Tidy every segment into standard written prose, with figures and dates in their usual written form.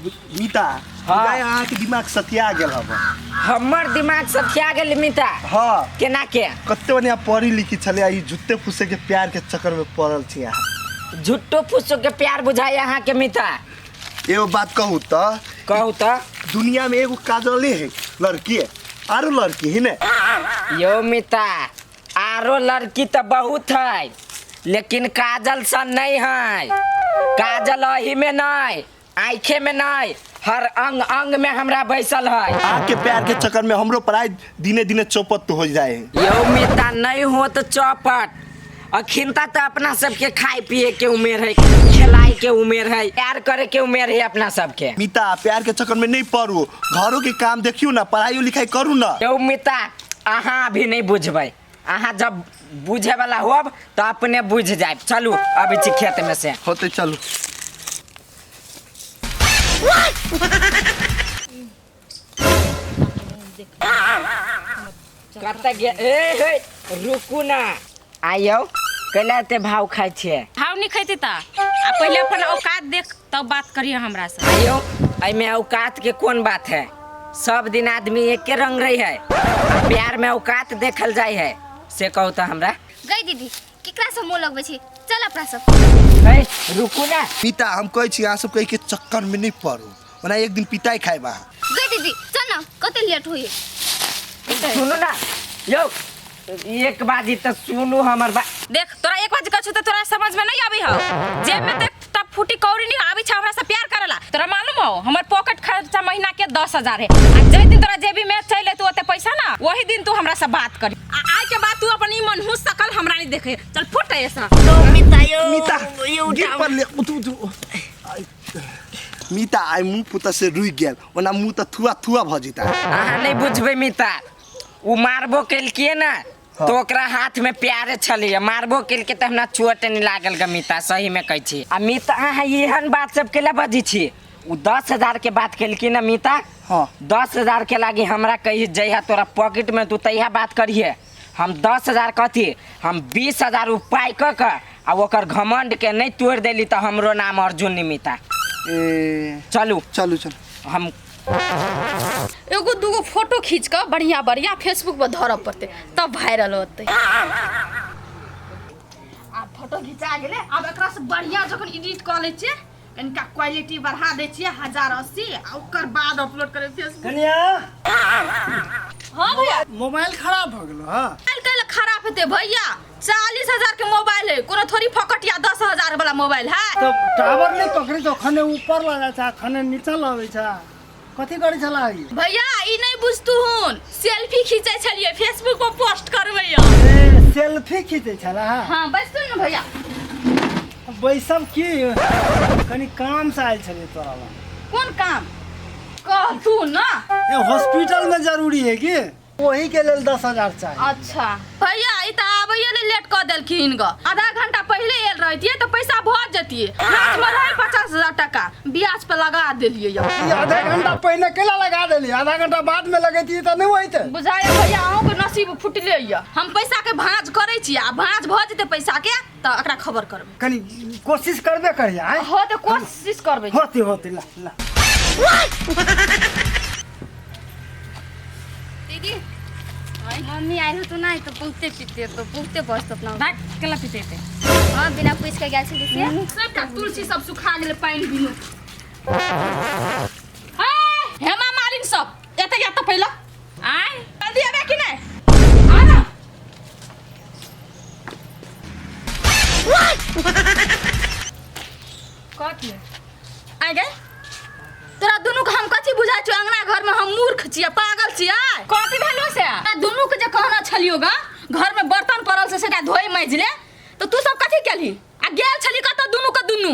मिता। हाँ। बुझाइ अहाँके दिमाग सतिया गेल हब। हमर दिमाग सठिया गेल मिता? हाँ। केना के? कते बढ़िया पढ़ी लिखी छलै, ई झुट्टे फूसे के प्यार के चक्कर में पड़ल छी अहाँ। झुट्टो फुसो के प्यार बुझाइ अहाँके मिता? एगो बात कहू तऽ? कहू तऽ। दुनिया में एगो काजले है लड़की है, आरो लड़की है ने? यो मिता, आरो लड़की तऽ बहुत है, लेकिन काजल सन नहीं है। काजल अही में नहीं, आँखे में नहीं, हर अंग अंग में हमरा बैसल है। आपके प्यार के चक्कर में हमरो पढ़ाई दिने दिने चौपट हो जाए। यो मिता, नहीं हो तो चौपट। अखिनता तो अपना सबके खाए पिए के उमेर है, खेलाए के उमेर है, प्यार करे के उमेर है अपना सबके। मिता, प्यार के चक्कर में नहीं पड़ू, घरों के काम देखियो ना, पढ़ाई लिखाई करू ना। यो मिता, अहाँ अभी नहीं बुझबै, अहाँ जब बुझे वाला होब तो अपने बुझ जाए। चलू अभी छी खेत में से। होते चलू। कतऽ गे? ए हे, रुकू ना। आइयो, कैला एते भाव खाइ छियै? भाव नहीं खैते ता आ पहले अपन औकात देख तब बात करिए हमरा से। आइयो, एहिमे औकात के कोन बात है? सब दिन आदमी एके रंग रही है, आ प्यार में औकात देखल जाय है, से कहू तऽ हमरा। गई दीदी, केकरा से मोह लगबै छी? चल अपना सब। ए, रुकू ना। पिता, हम कहै छी अहाँ सब के चक्कर में नहीं पड़ू, ओना एक दिन पिताई खाइब अहाँ। गई दीदी, चल ना, कते लेट होई। सुनू ना यौ, एक बाजी तऽ सुनू हमर बात। देख, तोरा एक बात कहै छौ तऽ तोरा समझ में नहीं आबै हौ। जेब में देख तब फूटी कौड़ी नहीं आबै छै हमरा से प्यार करेला। तोरा मालूम हो हमर पॉकेट खर्चा महीना के 10,000 है, आ जै दिन तोरा जेबी में चलि एतौ ओते पैसा ना, वही दिन तू हमरा से बात करी। आ आइ के बाद तू अपन ई मनहूस शकल हमरा नहीं देखे। चल फुट ऐसा। मिता, गिर पर ले उठू उठू। मिता, आइ मुँह पुता से रुकि गेल, ओना मुँह तऽ थुआ थुआ भऽ जेता। अहाँ नहीं बुझबै मिता, उ मारबो केलकिए ना तो ओकरा हाथ में प्यारे छलैया, मारबो केलकै तऽ हमरा चोट नहीं लागल ग मिता, सही में कहै छी। आ मिता, अहाँ एहन बात सब केला बजै छी? उ 10,000 के बात केलकी ना मिता? हाँ। 10,000 के लागी हमरा कही जइहा तोरा पॉकेट में, तू तहिया बात करिहे। हम 10,000 कथी, हम 20,000 उपाय कऽ कऽ आ ओकर घमंड के नहीं तोड़ देली तऽ हमरो नाम अर्जुन नहीं मिता। ए, चलू। चलू चलू। हम एगो दूगो फोटो खींच कऽ बढ़िया बढ़िया फेसबुक पर धरऽ पड़तै तब वायरल होतै। आब फोटो घिचा गेलै, आब एकरा से बढ़िया जखन एडिट कऽ लै छियै, कनिका क्वालिटी बढ़ा दै छियै 1080, आ ओकर बाद अपलोड करै फेसबुक। कनिया। हाँ भैया। मोबाइल खराब भऽ गेलो? हाँ। मोबाइल कैला खराब हेतै भैया? 40,000 के मोबाइल है, कोनो थोड़ी फकटिया 10,000 वाला मोबाइल है। तऽ टावर नहि पकड़ै छै, खने ऊपर लऽ जाइ छै खने नीचा लऽ अबै छै, कथी करै छला ई? भैया, ई नहीं बुझतू हुन, सेल्फी खींचै छलियै, फेसबुक पर पोस्ट करबै यौ। ए, सेल्फी खींचै छला? हाँ, बैसतू ने भैया। बैसब की, कनी काम से आयल छलियै तोरा लग। कोन काम कहतू ना? ए, हॉस्पिटल में जरूरी है की, ओही के लेल 10,000 चाही। अच्छा भैया, ई तऽ आबैये ले लेट कऽ देलखिन ग। आधा घंटा पहिले आयल रहितियै तऽ पैसा भऽ जतियै। हाथ में रहै 50,000 टका, ब्याज पे लगा देलियै यौ। ई आधा घंटा पहिने केला लगा देली? आधा घंटा बाद में लगैतियै तऽ नहि होइतै। बुझाइए भैया, अहूँके नसीब फुटले यऽ। हम पैसा के भाँज करै छी, आ भाँज भऽ जेतै पैसा के तऽ एकरा खबर करबै। कनी कोशिश करबे करियै आँय। हो तऽ कोशिश करबै। होते होते, ला ला। दीदी, मम्मी आयल हो तो नहीं तो बहुते पीते, तो बहुते बसत अपना। भाग, केला पीते? हाँ, बिना पूछ के गेल छली से। सबटा तुलसी सब सुखा गेलै पानि बिनु। हे हेमा मालिन सब एते या तऽ पहिला आय। जल्दी एबे कि नहि? आ ना। कथी? आइ गे, तोरा दुनू के हम कथी बुझाइ छियौ? अंगना घर में हम मूर्ख छियै, पागल छियै? कथी भेलो से? तोरा दुनू के जे कहना छलियो गा, घर में बर्तन पड़ल से सेटा धोइ माजि ले, तऽ तू सब कथी केलही? आ गेल छली कतऽ दुनू के दुनू?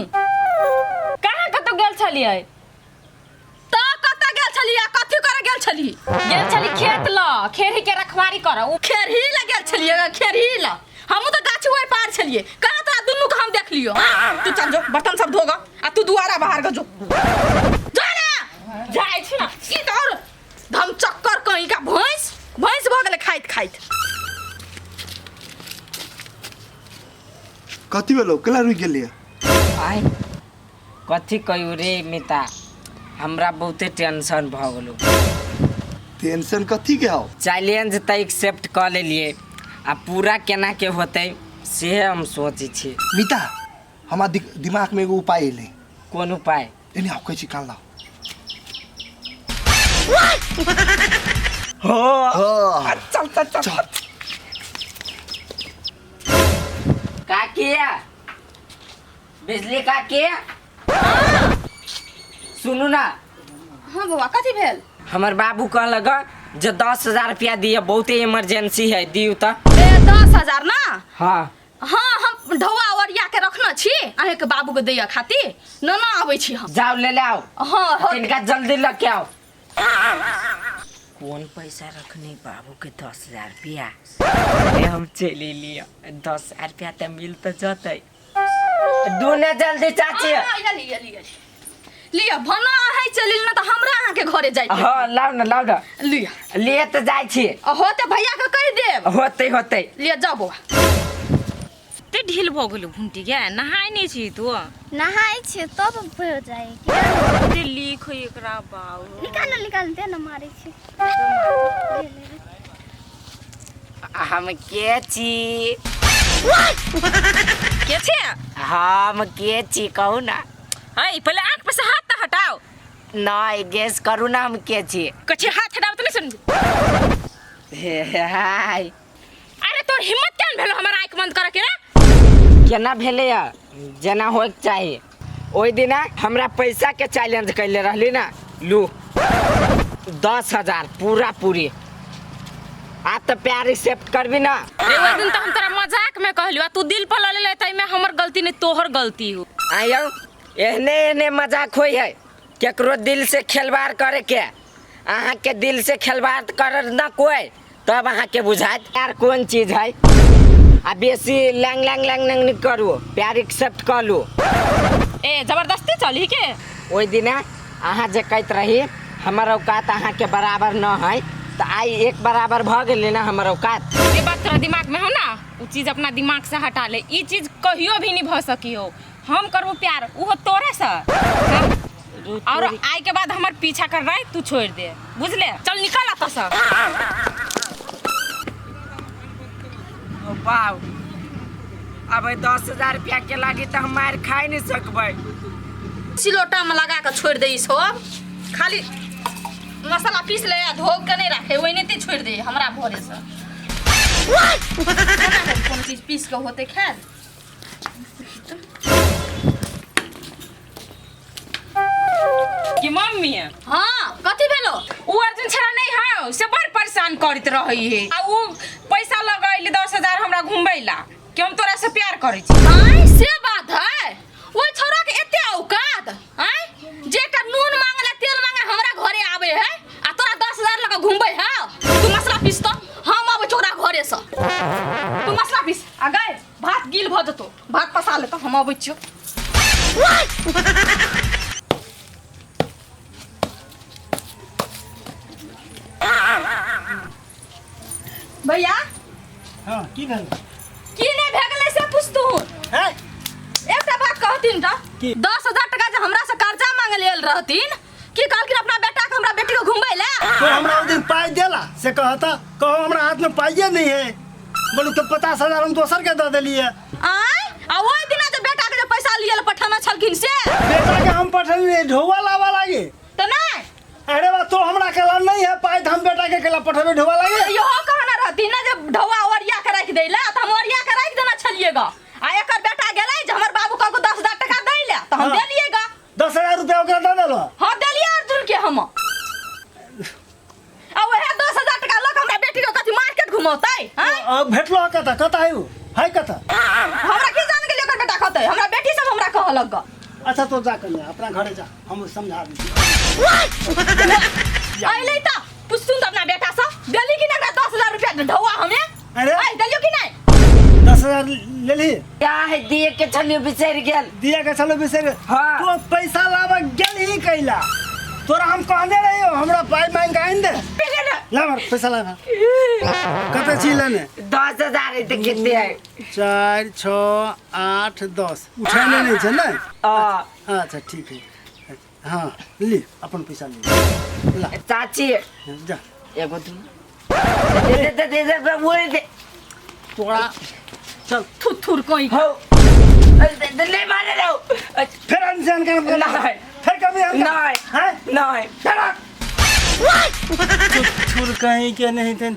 कहाँ कतौ गेल छलियै? तऽ कतऽ गेल छली आ कथी करे गेल छली? गेल छली खेत ल, खेरही के रखवारी कर। उ खेरही ल गेल छलियै गा, खेरही ल। हमहूँ तऽ गाछ ओहि पार छलियै, कहाँ तोरा दुनू के हम देखलियो? तू चल जो, बर्तन सब धोगा आ तू दुआरा बाहर के जो, जो ना, जाइ छी ना। ई तऽ और धम चक्कर कहीं का भैंस भैंस भऽ गेलै खाइत खाइत। कथी भेलो, केला रुकि गेलियै? आइ कथी कहियो रे मिता, हमरा बहुते टेंशन भऽ गेलो। टेंशन कथी के हौ? चैलेंज तऽ एक्सेप्ट कऽ लेलियै, आ पूरा केना के होतै से हम सोचै छी। मिता, हमरा दिमाग में एगो उपाय एलै। कोन उपाय? एने आउ, कहै छी कान लाउ। हो। हाँ। चल चल चल। चल। काकी, बिजली काकी, सुनू ना। हाँ बौआ, कथी भेल? हमर बाबू कहलक जे 10,000 रुपया दिअ, बहुते इमरजेंसी है, दियौ तऽ। ए 10,000 ना? हाँ। हाँ, हम ढौआ ओरिया के रखने छी अहाँके बाबू के दैया खातिर। न न आबै छी हम। जाओ ले ले आओ। हाँ, हाँ। तिनका जल्दी लऽ के आओ। कोन पैसा रखने बाबू के 10,000 रुपया? अरे हम चलि लिअ, 10,000 रुपया तऽ मिल तऽ जतै। दूने जल्दी चाची। हाँ, लिअ, लिअ, लिअ। लिअ, भना अहाँ चलि ना तऽ हमरा अहाँके घरे जाय। हाँ, लाउ ना, लाउ ना। लिअ। लिए तऽ जाइ छी। होते भैया के कहि देब। होतै होतै। लिअ, जाउ बौआ। कते ढील भऽ गेलौ भुंटी गे, नहाय नहि छी तू? नहाय छियै तब भऽ जाइ। कते लीक होइ एकरा बाउ। निकाल निकाल दे न, मारै छी। हम के छी? के छी? हम के छी कहू ना। है पहिले आँख पर से हाथ तऽ हटाओ। नहीं, गेस करू ना हम के छी। कछी हाथ हटाओ तऽ नहीं सुन। हे हाय। अरे तोर हिम्मत केहन भेलो हमर आँख बंद करे के रे? केना भेलै या जेना होइके चाही। ओहि दिना हमरा पैसा के चैलेंज कैले रहली ना, लू 10,000 पूरा पूरी। आ तऽ प्यार एक्सेप्ट करबी ना? रे ओहि दिन तऽ हम तोरा मजाक में कहलियो आ तू दिल पर लऽ लेले, ताहिमे हमर गलती नहीं तोहर गलती हो। आयौ, एहने एहने मजाक होइ है केकरो दिल से खेलवाड़ करे के। अहाँ के दिल से खेलवाड़ कर ना कोई, तब अहाँ के बुझात प्यार कोन चीज है। आ बेसी लैंग लैंग लैंग लैंग नहीं करू, प्यार एक्सेप्ट कर लू। ए जबरदस्ती चली के? ओहि दिना अहाँ जे कहैत रही हमर औकात अहाँ के बराबर न है, तऽ आइ एक बराबर भऽ गेलै ना हमर औकात। जे बात तोरा दिमाग में हो ना उ चीज अपना दिमाग से हटा ले, ई चीज कहियो भी नहीं भऽ सकी हो। हम करबो प्यार उहो तोरे से, हाँ? और आइ के बाद हमर पीछा कर रहा है तू छोड़ दे, बुझले? चल निकल अतः से। बाउ, अब 10,000 रुपया के लागी तऽ हम मारि खाइ नहीं सकबै। सिलोटा में लगा के छोड़ दे सब, खाली मसाला पीस ले आ धो के नहीं राखे, ओहिनाते छोड़ दे हमरा भरे से। कोन चीज पीस के होते खायल? कि मम्मी? हाँ, कथी भेलो? उ अर्जुन छड़ा नहीं है से बड़ परेशान करत रही है, आ उ पैसा लगैली 10,000 हमरा घुमबै ला कि हम तोरा से प्यार करै छी। आय से बात है, ओइ छोरा के एते औकात आय जे का नून मांगला तेल मांगे हमरा घरे आवे है आ तोरा 10,000 लगा घुमबै है। तू मसला पीस तो हम आबै छोरा घरे से, तू मसला पीस आ गए भात गिल भ जतो, भात पसा ले तो हम आबै छियो। भैया। हाँ, की भेल? की नहीं भए गेलै से पूछतू? हैं? एकटा बात कहथिन तऽ। की? 10,000 टका जे हमरा से कर्जा मांगे लेल रहथिन, की कहलखिन अपना बेटा के हमरा बेटी के घुमबै ले? तो हमरा उस दिन पाई देला से कहता, कहो हमरा हाथ में पाइये नहीं है, बोलू तो 50,000 हम दोसर के दऽ देलिए। आय, आ ओहि दिना जे बेटा के जे पैसा लिए पठाना छलखिन से? बेटा के हम पठेलिए ढोवा लावा लागे। तऽ नहीं। अरे बा तो हमरा केला नहीं है पाई, हम बेटा के केला पठेबे ढोवा लागे? इहो कहना रहती ना जे ढोवा ओरिया के राखि दै ले, तऽ हम ओरिया के राखि देना छलिए ग। आ एकर बेटा गेलै जे हमर बाबू कहलको 10,000 टका दै ले, तऽ हम हाँ। देलिए ग। 10,000 रुपया ओकरा दऽ देलहो? हाँ, देलिए अर्जुन के हम। आ वएह 10,000 टका लऽ के हमरा बेटी के कथी मार्केट घुमौतै? आँय? अब भेटलो हँ कतऽ? कतऽ है उ? है कतऽ? हमरा की जान गेलियै ओकर बेटा कतऽ है? हमरा बेटी सब हमरा कहलक ग। अच्छा तो जा कन्या, अपना घरे जा, हम समझा दै छी। अइलै तऽ पुछथुन तऽ अपना बेटा सँ, देली कि नहि ओकरा 10,000 रुपया ढौआ हमे? अरे? आँय, देलियौ कि नहि? 10,000 लेलही? क्या है दिए के छलियो बिसरि गेल। दिया के छलियो बिसरि गेल। हाँ। तो पैसा लाबऽ गेलही कैला? तोरा हम कहने रहियो हमरा पाई मांगि के आनि दे। ला मार, पैसा ला मार। कते छी लेने? 10,000 है तऽ कते है? 4 6 8 10 उठेने नहीं छै ने? हाँ। अच्छा ठीक है। हाँ ली अपन पैसा ली ला। चाची जा। एगो दू दे दे दे दे दे दे वो दे। तोरा चल। थुर थुर कोई हो दे दे ले मारे रहो। फिर अनजान का नहीं। फिर कभी हम नहीं। हैं नहीं। थुर कहीं के नहीं थे।